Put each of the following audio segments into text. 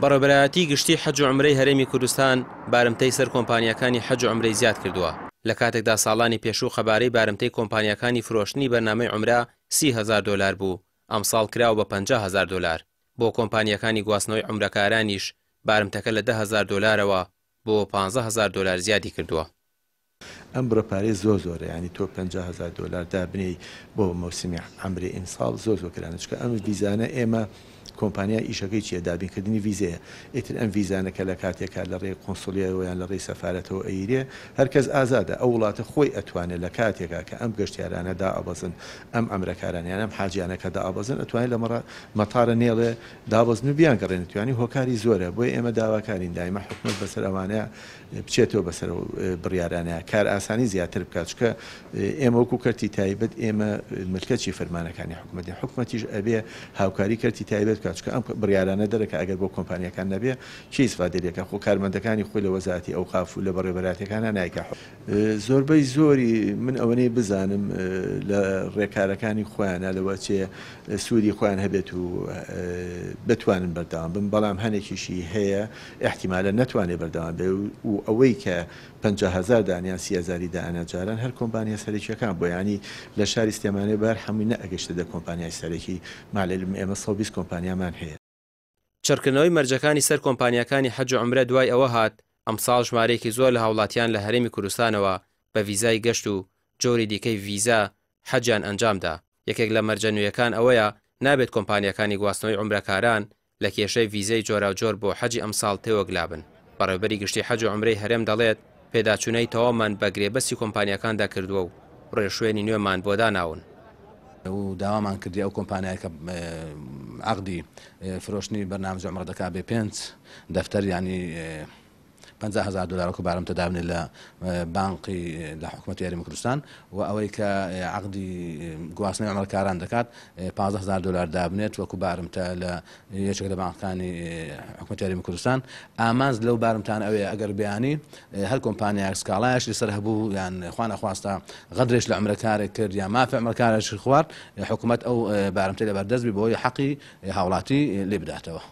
بەڕێوەبەرایەتی گشتی حەج و عومرەی هەرێمی کوردستان بارمتەی سەر کۆمپانیاکانی حەج و عومرەی زیاد کردووە، لە کاتێکدا ساڵانی پێشوو قەبارەی بارمتەی کۆمپانیاکانی فرۆشتنی بەرنامەی عومرە 30 هەزار دۆلار بوو، ئەمساڵ کراوە بە 50 هەزار دۆلار. بۆ کۆمپانیاکانی گواستنەوەی عومرەکارانیش بارمتەکە لە 10 هەزار دۆلارەوە بۆ 15 هەزار دۆلار زیادی کردووە. ئەم بڕە پارەیە زۆر زۆرە، یانی تۆ 50 هەزار دۆلار دابنێی بۆ مەوسمی عەمرەی ئیمساڵ زۆر زۆر گرانە، چونکە ئەم ڤیزانە ئێمە کۆمپانیا ئیشەکەی چیە؟ دابینکردنی ڤیزەیە. ئیتر ئەم ڤیزانە کە لە کاتێکا لە ڕێی قونسڵیەوە یان لە ڕێی سەفارەتەوە ئەیرێ، هەر کەس ئازادە، ئەو وڵاتە خۆی ئەتوانێ لە کاتێکا کە ئەم گەشتیارانە دائەبەزن، ئەم عەمرەکارانە یان ئەم حاجیانە کە دائەبەزن، ئەتوانێ لە مەتارە نێڵێ دابەزن و بیانگەڕێنێتەوە. یانی هۆکاری زۆرە، بۆیە ئێمە داواکارین دایمە حکومەت بەسەر ئەوانە بچێتەوە بەسەر ئەو بڕیارانە کارئاسانی زیاتر بکات، چونکە ئێمە وەکو کەرتی تایبەت ئێمە ملکەچی فەرمانەکانی حکومەتین، حکومەتیش ئەبێ هاوکاری کەرتی تایبەت بکات، چونکە ئەم بڕیارانە دەرەکا ئەگەر بۆ کۆمپانیاکان نەبێ کێ ئیسفادەی لێکا، خۆ کارمەندەکانی خۆی لە وەزارەتی ئەوقاف و لە بەڕێوەبەرایەتیەکانا نایکا. زۆربەی زۆری من ئەوەنەی بزانم لە ڕێکارەکانی خۆیانە لەوە چێ سوودی خۆیان هەبێت و بتوانن بەردەوام بن، بەڵام هەنێکیشی هەیە ئیحتیمالە نەتوانێ بەردەوام بێ و ئەوەی کە 50 هەزار دان یان 30 هەزاری دائەنا جاران هەر کۆمپانیا سەرەکیەکان بووە، یانی لە شاری سلێمانی بە هەر حەمووی نەئەگەشتە دە کۆمپانیای سەرەکی، مع العلم ئێمە 120 کۆمپانیامان هەیە. چڕکردنەوەی مەرجەکانی سەر کۆمپانیاکانی حەج و عومرە دوای ئەوە هات، ئەمساڵ ژمارەیەکی زۆر لە هاوڵاتیان لە هەرێمی کوردستانەوە بە ڤیزای گەشت و جۆری دیکەی ڤیزا حەجیان ئەنجامدا، یەکێک لە مەرجە نوێیەکان ئەوەیە نابێت کۆمپانیاکانی گواستنەوەی عومرەکاران لە کێشەی ڤیزەی جۆراوجۆر بۆ حەجی ئەمساڵ تێوەگلابن. بەڕێوەبەری گشتی حەج و عومرەی هەرێم دەڵێت، پێداچوونەی تەواومان بە گرێبەستی کۆمپانیاکاندا کردووە و ڕێوشوێنی نوێمان بۆ داناون. و داوامان کردی ئەو کۆمپانیای کە عەقدی فرۆشتنی بەرنامەی عومرە دەکات بێ پێنج دەفتەر یانی 50 هەزار دۆلار وەکو بارمتە دابنێت لە بانقی لە حکومەتی هەرێمی کوردستان و ئەوەی کە عەقدی گواستنەوەی عومرەکاران دەکات 15 هەزار دۆلار دابنێت وەکو بارمتە لە یەکێک لە بانقەکانی حکومەتی هەرێمی کوردستان. ئامانج لەو بارمتانە ئەوەیە ئەگەر بەیانی هەر کۆمپانیایەک سکاڵایەش لەسەر هەبوو یان خوانەخواستە غەدرێش لە عومرەکارێک کرد یان مافی عومرەکارێکی خوارد، حکومەت ئەو بارمتەی لەبەردەست بی بۆی حەقی هاوڵاتی لێ بداتەوە.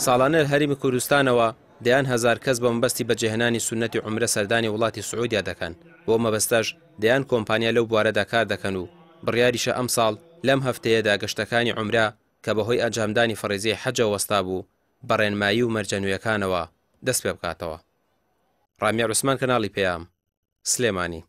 ساڵانە لە هەرێمی کوردستانەوە دەیان هەزار کەس بە مەبەستی بەجێهێنانی سوننەتی عومرە سەردانی وڵاتی سعودیا دەکەن، بۆ مەبەستەش دەیان کۆمپانیا لەو بوارەدا کار دەکەن و بڕیاریشە ئەمساڵ لەم هەفتەیەدا گەشتەکانی عومرە کە بەهۆی ئەنجامدانی فەڕیزەی حەجەوە وەستابوو بە ڕێنمایی و مەرجە نوێیەکانەوە دەستپێبکاتەوە. ڕامیار عوسمان کەناڵی پەیام، سلێمانی.